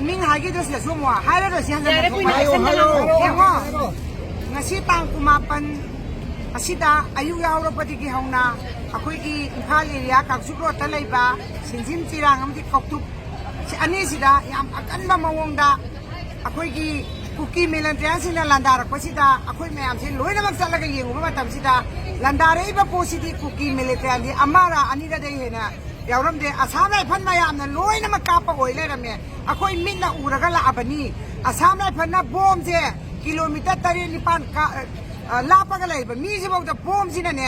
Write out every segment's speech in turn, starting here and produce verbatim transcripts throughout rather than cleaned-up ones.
ꯃꯤꯡ ꯍꯥꯏꯈꯤꯗꯣ ꯁꯤꯗꯁꯨ ꯑꯃꯨꯛ ꯍꯥꯏꯔꯔꯣꯏꯁꯤ, ꯍꯟꯖꯟꯅ ꯌꯥꯔꯦ, ꯊꯣꯛꯄ ꯀꯨꯏꯅ ꯍꯥꯏꯌꯣ, ꯆꯠꯁꯟꯒꯅꯨ꯫ ꯍꯥꯏꯌꯣ, ꯌꯦꯡꯉꯣ, ꯍꯥꯏꯔꯣ꯫ ꯉꯁꯤ ꯇꯥꯡ ꯀꯨꯟꯃꯥꯄꯟ ꯑꯁꯤꯗ ꯑꯌꯨꯛ ꯌꯥꯍꯧꯔꯛꯄꯗꯒꯤ ꯍꯧꯅ ꯑꯩꯈꯣꯏꯒꯤ ꯏꯝꯐꯥꯜ ꯑꯦꯔꯤꯌꯥ ꯀꯥꯡꯆꯨꯞ ꯔꯣꯗꯇ ꯂꯩꯕ ꯁꯤꯡꯖꯤꯝ ꯆꯤꯔꯥꯡ ꯑꯃꯗꯤ ꯀꯧꯇ꯭ꯔꯨꯛ, ꯁꯤ ꯑꯅꯤꯁꯤꯗ ꯌꯥꯝ ꯑꯀꯟꯕ ꯃꯑꯣꯡꯗ ꯑꯩꯈꯣꯏꯒꯤ ꯀꯨꯀꯤ ꯃꯤꯂꯤꯇꯦꯟꯁꯤꯡꯅ ꯂꯥꯟꯗꯥꯔꯛꯄꯁꯤꯗ ꯑꯩꯈꯣꯏ ꯃꯌꯥꯝꯁꯦ ꯂꯣꯏꯅꯃꯛ ꯆꯠꯂꯒ ꯌꯦꯡꯉꯨꯕ ꯃꯇꯝꯁꯤꯗ, ꯂꯥꯟꯗꯥꯔꯛꯏꯕ ꯄꯣꯠꯁꯤꯗꯤ ꯀꯨꯀꯤ ꯃꯤꯂꯤꯇꯦꯟꯗꯤ ꯑꯃꯔ ꯑꯅꯤꯔꯗꯩ ꯍꯦꯟꯅ ꯌꯥꯎꯔꯝꯗꯦ꯫ ꯑꯁꯥꯝ ꯔꯥꯏꯐꯜ ꯃꯌꯥꯝꯅ ꯂꯣꯏꯅꯃꯛ ꯀꯥꯞꯄ ꯑꯣꯏ ꯂꯩꯔꯝꯃꯦ꯫ ꯑꯩꯈꯣꯏ ꯃꯤꯠꯅ ꯎꯔꯒ ꯂꯥꯛꯑꯕꯅꯤ꯫ ꯑꯁꯥꯝ ꯔꯥꯏꯐꯜꯅ ꯕꯣꯝꯁꯦ ꯀꯤꯂꯣꯃꯤꯇꯔ ꯇꯔꯦꯠ ꯅꯤꯄꯥꯟ ꯀꯥ-, ꯑ, ꯂꯥꯞꯄꯒ ꯂꯩꯕ ꯃꯤꯁꯤꯐꯥꯎꯗ ꯕꯣꯝꯁꯤꯅꯅꯦ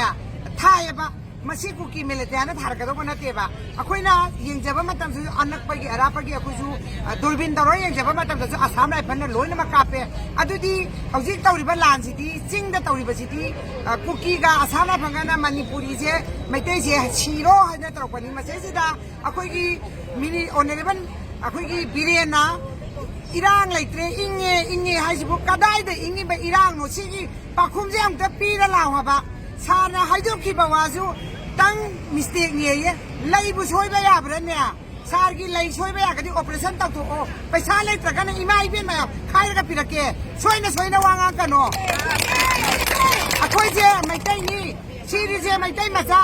ꯊꯥꯏꯌꯦꯕ꯫ ꯃꯁꯤ ꯀꯨꯀꯤ ꯃꯤꯂꯤꯇꯦꯟꯅ ꯊꯥꯔꯛꯀꯗꯧꯕ ꯅꯠꯇꯦꯕ꯫ ꯑꯩꯈꯣꯏꯅ ꯌꯦꯡꯖꯕ ꯃꯇꯝꯗꯁꯨ, ꯑꯅꯛꯄꯒꯤ ꯑꯔꯥꯞꯄꯒꯤ ꯑꯩꯈꯣꯏꯁꯨ, ꯑ, ꯗꯨꯔꯕꯤꯟ ꯇꯧꯔꯒ ꯌꯦꯡꯖꯕ ꯃꯇꯝꯗꯁꯨ ꯑꯁꯥꯝ ꯔꯥꯏꯐꯜꯅ ꯂꯣꯏꯅꯃꯛ ꯀꯥꯞꯄꯦ꯫ ꯑꯗꯨꯗꯤ ꯍꯧꯖꯤꯛ ꯇꯧꯔꯤꯕ ꯂꯥꯟꯁꯤꯗꯤ, ꯆꯤꯡꯗ ꯇꯧꯔꯤꯕꯁꯤꯗꯤ, ꯑ, ꯀꯨꯀꯤꯒ ꯑꯁꯥꯝ ꯔꯥꯏꯐꯜꯒꯅ ꯃꯅꯤꯄꯨꯔꯤꯁꯦ, ꯃꯩꯇꯩꯁꯦ ꯁꯤꯔꯣ ꯍꯥꯏꯅ ꯇꯧꯔꯛꯄꯅꯤ꯫ ꯃꯁꯤꯁꯤꯗ ꯑꯩꯈꯣꯏꯒꯤ ꯃꯤꯅꯤ-, ꯑꯣꯅꯔꯦꯕꯜ ꯑꯩꯈꯣꯏꯒꯤ ꯕꯤꯔꯦꯟꯅ ꯏꯔꯥꯡ ꯂꯩꯇ꯭ꯔꯦ, ꯏꯪꯉꯦ, ꯏꯪꯉꯦ ꯍꯥꯏꯁꯤꯕꯨ ꯀꯗꯥꯏꯗ ꯏꯪꯉꯤꯕ ꯏꯔꯥꯡꯅꯣ? ꯁꯤꯒꯤ ꯄꯥꯎꯈꯨꯝꯁꯦ ꯑꯝꯇ ꯄꯤꯔ ꯂꯥꯎ ꯍꯥꯏꯕ꯫ ꯁꯥꯔꯅ ꯍꯥꯏꯗꯣꯛꯈꯤꯕ ꯋꯥꯁꯨ ꯇꯪ ꯃꯤꯁꯇꯦꯛꯅꯦꯌꯦ꯫ ꯂꯩꯕꯨ ꯁꯣꯏꯕ ꯌꯥꯕ꯭ꯔꯥꯅꯦ? ꯁꯥꯔꯒꯤ ꯂꯩ ꯁꯣꯏꯕ ꯌꯥꯔꯒꯗꯤ ꯑꯣꯄꯔꯦꯁꯟ ꯇꯧꯊꯣꯛꯑꯣ꯫ ꯄꯩꯁꯥ ꯂꯩꯇ꯭ꯔꯒꯅ ꯏꯃꯥ ꯏꯕꯦꯟ ꯃꯌꯥꯝ ꯈꯥꯏꯔꯒ ꯄꯤꯔꯛꯀꯦ꯫ ꯁꯣꯏꯅ ꯁꯣꯏꯅ ꯋꯥ ꯉꯥꯡꯀꯅꯣ꯫ ꯑꯩꯈꯣꯏꯁꯦ ꯃꯩꯇꯩꯅꯤ, ꯁꯤꯔꯤꯁꯦ ꯃꯩꯇꯩ ꯃꯆꯥ꯫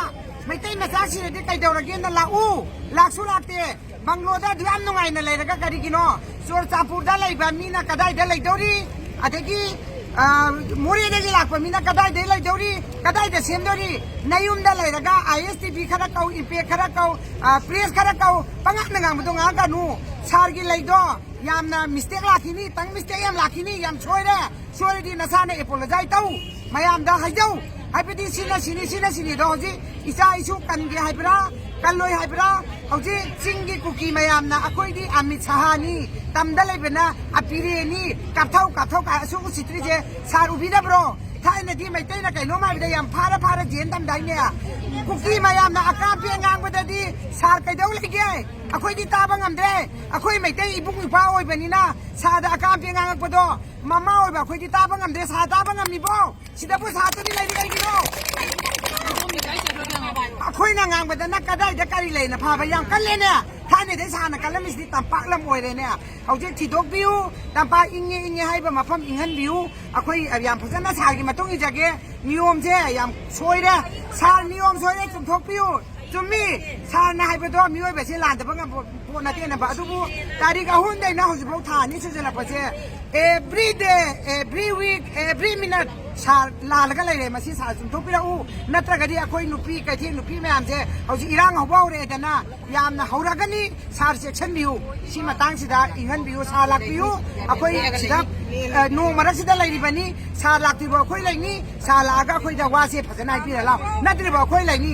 ꯃꯩꯇꯩ ꯃꯆꯥ ꯁꯤꯔꯗꯤ ꯀꯩꯗꯧꯔꯒꯦꯅ ꯂꯥꯛꯎ꯫ ꯂꯥꯛꯁꯨ ꯂꯥꯛꯇꯦ꯫ ꯕꯪꯒ꯭ꯂꯣꯗ ꯑꯗꯨ ꯌꯥꯝ ꯅꯨꯡꯉꯥꯏꯅ ꯂꯩꯔꯒ ꯀꯔꯤꯒꯤꯅꯣ? ꯆꯨꯔꯆꯥꯟꯄꯨꯔꯗ ꯂꯩꯕ ꯃꯤꯅ ꯀꯗꯥꯏꯗ ꯂꯩꯗꯧꯔꯤ? ꯑꯗꯒꯤ, ꯑ, ꯃꯣꯔꯦꯗꯒꯤ ꯂꯥꯛꯄ ꯃꯤꯅ ꯀꯗꯥꯏꯗ ꯂꯩꯗꯧꯔꯤ? ꯀꯗꯥꯏꯗ ꯁꯦꯝꯗꯧꯔꯤ? ꯅꯌꯨꯝꯗ ꯂꯩꯔꯒ ꯑꯥꯏ ꯑꯦꯁ ꯇꯤ ꯚꯤ ꯈꯔ ꯀꯧ, ꯏꯝꯄꯦꯛ ꯈꯔ ꯀꯧ, ꯑ, ꯄ꯭ꯔꯦꯁ ꯈꯔ ꯀꯧ, ꯄꯉꯥꯡꯗ ꯉꯥꯡꯕꯗꯣ ꯉꯥꯡꯉꯛꯀꯅꯨ꯫ ꯁꯥꯔꯒꯤ ꯂꯩꯗꯣ ꯌꯥꯝꯅ ꯃꯤꯁꯇꯦꯛ ꯂꯥꯛꯈꯤꯅꯤ, ꯇꯪ ꯃꯤꯁꯇꯦꯛ ꯌꯥꯝ ꯂꯥꯛꯈꯤꯅꯤ, ꯌꯥꯝ ꯁꯣꯏꯔꯦ꯫ ꯁꯣꯏꯔꯗꯤ ꯅꯁꯥꯅ ꯑꯦꯄꯣꯂꯣꯖꯥꯏ ꯇꯧ, ꯃꯌꯥꯝꯗ ꯍꯥꯏꯖꯧ꯫ ꯍꯥꯏꯕꯗꯤ ꯁꯤꯅ ꯁꯤꯅꯤ, ꯁꯤꯅ ꯁꯤꯅꯤꯗꯣ ꯍꯧꯖꯤꯛ ꯏꯆꯥ ꯏꯁꯨ ꯀꯟꯒꯦ ꯍꯥꯏꯕ꯭ꯔꯥ, ꯀꯜꯂꯣꯏ ꯍꯥꯏꯕ꯭ꯔꯥ? ꯍꯧꯖꯤꯛ ꯆꯤꯡꯒꯤ ꯀꯨꯀꯤ ꯃꯌꯥꯝꯅ ꯑꯩꯈꯣꯏꯗꯤ ꯑꯃꯤꯠ ꯁꯍꯥꯅꯤ, ꯇꯝꯗ ꯂꯩꯕꯅ ꯑꯄꯤꯔꯦꯅꯤ, ꯀꯥꯞꯊꯧ ꯀꯥꯞꯊꯧ ꯀꯥꯏ ꯑꯁꯨꯛ ꯎꯁꯤꯠꯇ꯭ꯔꯤꯁꯦ ꯁꯥꯔ ꯎꯕꯤꯗꯕ꯭ꯔꯣ? ꯊꯥꯏꯅꯗꯤ ꯃꯩꯇꯩꯅ ꯀꯩꯅꯣꯝ ꯍꯥꯏꯕꯗ ꯌꯥꯝ ꯐꯥꯔ ꯐꯥꯔ ꯖꯦꯟ ꯇꯝꯗꯥꯏꯅꯦ? ꯀꯨꯀꯤ ꯃꯌꯥꯝꯅ ꯑꯀꯥꯝꯄꯦ ꯉꯥꯡꯕꯗꯗꯤ ꯁꯥꯔ ꯀꯩꯗꯧ ꯂꯩꯒꯦ? ꯑꯩꯈꯣꯏꯗꯤ ꯇꯥꯕ ꯉꯝꯗ꯭ꯔꯦ꯫ ꯑꯩꯈꯣꯏ ꯃꯩꯇꯩ ꯏꯕꯨꯡ ꯏꯄ꯭ꯋꯥ ꯑꯣꯏꯕꯅꯤꯅ ꯁꯥꯔꯗ ꯑꯀꯥꯝꯄꯦ ꯉꯥꯡꯉꯛꯄꯗꯣ ꯃꯃꯥ ꯑꯣꯏꯕ ꯑꯩꯈꯣꯏꯗꯤ ꯇꯥꯕ ꯉꯝꯗ꯭ꯔꯦ꯫ ꯁꯥꯔ ꯇꯥꯕ ꯉꯝꯃꯤꯕꯣ? ꯁꯤꯗꯕꯨ ꯁꯥꯔ ꯇꯨꯃꯤꯟ ꯂꯩꯔꯤ ꯀꯩꯒꯤꯅꯣ? ꯑꯩꯈꯣꯏꯅ ꯉꯥꯡꯕꯗꯅ ꯀꯗꯥꯏꯗ ꯀꯔꯤ ꯂꯩꯅ ꯐꯥꯕ ꯌꯥꯝ ꯀꯜꯂꯦꯅꯦ꯫ ꯊꯥꯏꯅꯗꯩ ꯁꯥꯔꯅ ꯀꯜꯂꯝꯃꯤꯁꯤꯗꯤ ꯇꯝꯄꯥꯛ ꯂꯝ ꯑꯣꯏꯔꯦꯅꯦ꯫ ꯍꯧꯖꯤꯛ ꯊꯤꯗꯣꯛꯄꯤꯌꯨ, ꯇꯝꯄꯥꯛ ꯏꯪꯉꯦ ꯏꯪꯉꯦ ꯍꯥꯏꯕ ꯃꯐꯝ ꯏꯪꯍꯟꯕꯤꯌꯨ꯫ ꯑꯩꯈꯣꯏ ꯌꯥꯝ ꯐꯖꯅ ꯁꯥꯔꯒꯤ ꯃꯇꯨꯡ ꯏꯟꯖꯒꯦ꯫ ꯅꯤꯌꯣꯝꯁꯦ ꯌꯥꯝ ꯁꯣꯏꯔꯦ꯫ ꯁꯥꯔ, ꯅꯤꯌꯣꯝ ꯁꯣꯏꯔꯦ, ꯆꯨꯝꯊꯣꯛꯄꯤꯌꯨ꯫ ꯆꯨꯝꯃꯤ, ꯁꯥꯔꯅ ꯍꯥꯏꯕꯗꯣ ꯃꯤꯑꯣꯏꯕꯁꯦ ꯂꯥꯟꯗꯕ ꯉꯝꯕ ꯄꯣꯠ ꯅꯠꯇꯦꯅꯕ꯫ ꯑꯗꯨꯕꯨ ꯇꯥꯔꯤꯛ ꯑꯍꯨꯝꯗꯩꯅ ꯍꯧꯖꯤꯛꯐꯥꯎ ꯊꯥ ꯑꯅꯤ ꯁꯨꯖꯜꯂꯛꯄꯁꯦ, every day, every week, every minute ꯁꯥꯔ ꯂꯥꯜꯂꯒ ꯂꯩꯔꯦ꯫ ꯃꯁꯤ ꯁꯥꯔ ꯆꯨꯝꯊꯣꯛꯄꯤꯔꯛꯎ꯫ ꯅꯠꯇ꯭ꯔꯒꯗꯤ ꯑꯩꯈꯣꯏ ꯅꯨꯄꯤ, ꯀꯩꯊꯦꯜ ꯅꯨꯄꯤ ꯃꯌꯥꯝꯁꯦ ꯍꯧꯖꯤꯛ ꯏꯔꯥꯡ ꯍꯧꯕ ꯍꯧꯔꯛꯑꯦꯗꯅ, ꯌꯥꯝꯅ ꯍꯧꯔꯛꯀꯅꯤ꯫ ꯁꯥꯔ ꯆꯦꯛꯁꯤꯟꯕꯤꯌꯨ꯫ ꯁꯤ ꯃꯇꯥꯡꯁꯤꯗ ꯏꯪꯍꯟꯕꯤꯌꯨ꯫ ꯁꯥꯔ ꯂꯥꯛꯄꯤꯌꯨ꯫ ꯑꯩꯈꯣꯏ ꯁꯤꯗ, ꯑ, ꯅꯣꯡ ꯃꯔꯛꯁꯤꯗ ꯂꯩꯔꯤꯕꯅꯤ꯫ ꯁꯥꯔ ꯂꯥꯛꯇ꯭ꯔꯤꯕ ꯑꯩꯈꯣꯏ ꯂꯩꯅꯤ꯫ ꯁꯥꯔ ꯂꯥꯛꯑꯒ ꯑꯩꯈꯣꯏꯗ ꯋꯥꯁꯦ ꯐꯖꯅ ꯍꯥꯏꯕꯤꯔ ꯂꯥꯎ꯫ ꯅꯠꯇ꯭ꯔꯤꯕ ꯑꯩꯈꯣꯏ ꯂꯩꯅꯤ꯫